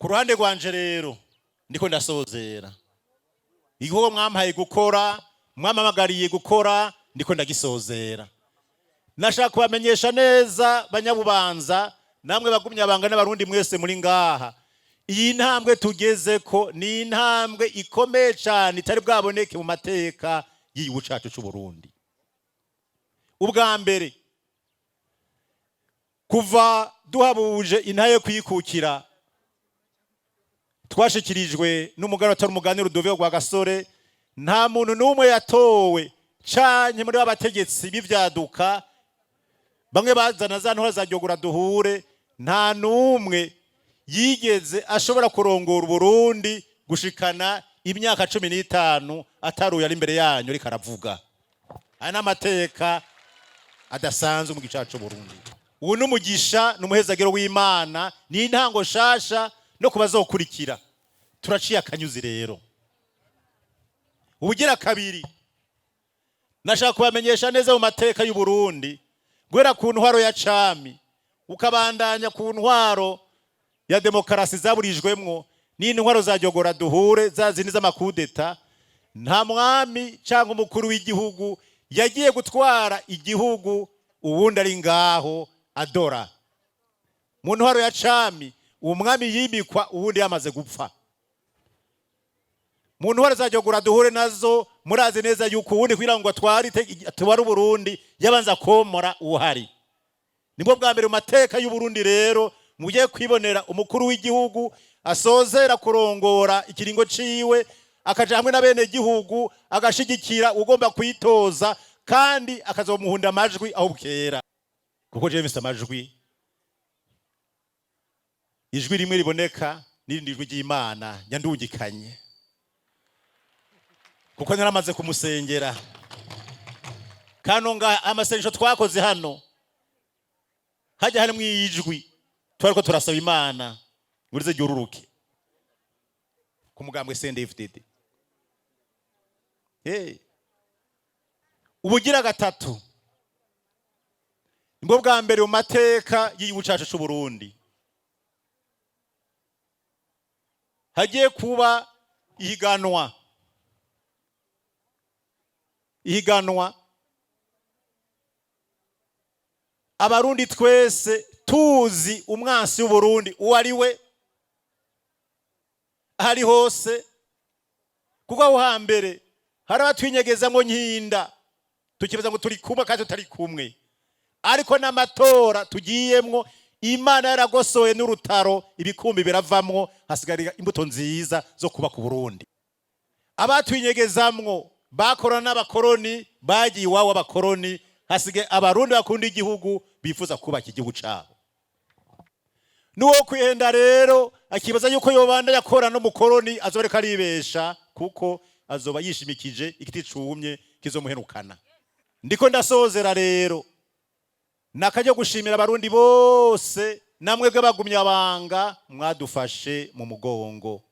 Ku ruhande rwanje rero, ndiko ndasozera igikorwa mwampaye gukora, mwampamagariye gukora, ndiko ndagisozera. Nashaka kubamenyesha neza, Banyabubanza, namwe bagumya banga n'Abarundi mwese muri ngaha, iyi ntambwe tugeze ko ni intambwe ikomeye cyane itari bwaboneke mu mateka y'igihugu cyacu cy'u Burundi. Ubwa mbere, kuva duhabuje intahe yo kwikukira, twashikirijwe n'umuganwa atari umugani Rudoviko Rwagasore, nta muntu n'umwe yatowe canke muri b'abategetsi b'ivyaduka bamwe bazana za ntora za Jyogora duhure, nta n'umwe yigeze ashobora kurongora Uburundi gushikana imyaka 15 ataruye ari imbere yanyu ariko aravuga. Aya ni amateka adasanzwe mu gice cacu Burundi. Ubu ni umugisha, ni umuhezagiro w'Imana, ni intango shasha no kubazokurikira. Turaciye akanyuzi rero. Ubugira kabiri, nashaka kubamenyesha neza, mu mateka y'u Burundi, guhera ku ntwaro ya cami ukabandanya ku ntwaro ya demokarasi zaburijwemwo n'intwaro za Jyogora duhure, za zindi z'amakudeta, nta mwami cyangwa umukuru w'igihugu yagiye gutwara igihugu uwundi ari ngaho adora. Mu ntwaro ya cami, umwami yimikwa uwundi yamaze gupfa. Mu ntwaro za Jyogora duhure nazo, murazi neza yuko uwundi kugira ngo atware Uburundi yabanza komora uhari. Nibwo bwa mbere mu mateka y'Uburundi rero mugiye kwibonera umukuru w'igihugu asozera kurongora ikiringo ciwe, akaja hamwe na bene gihugu, agashigikira ugomba kwitoza, kandi akazomuhunda amajwi aho bukera, kuko jewe mfise amajwi, ijwi rimwe riboneka n'irindi jwi ry'Imana nyandungikanye, kuko naramaze kumusengera kano nga amasengesho twakoze hano hajya harimwo ijwi twariko turasaba Imana ngo rize ryururuke ku mugambwe CNDD-FDD. Hey. Ubugira gatatu, nibwo bwa mbere mu mateka y'igihugu cyacu cy'u Burundi hagiye kuba ihiganwa Abarundi twese tuzi umwansi w'Uburundi uwo ari we ahari hose, kuko aho hambere hari abatwinyegezamo nkinda, tukibaza ngo turi kumwe kandi tutari kumwe. Ariko n'amatora tugiyemwo, Imana yaragosoye n'urutaro, ibikumbi biravamwo, hasigara imbuto nziza zo kubaka Uburundi. Abatwinyegezamwo bakorana n'abakoroni bagiye iwabo w'abakoroni, hasigaye Abarundi bakunda igihugu, bifuza kubaka igihugu cabo. N'uwo kwihenda rero akibaza yuko yobanda yakora n'umukoroni, azobareka aribesha, kuko azoba yishimikije igiti cumye kizomuhenukana. Ndiko ndasozera rero, nakajya gushimira Abarundi bose namwe bw'abagumya banga mwadufashe mu mugongo.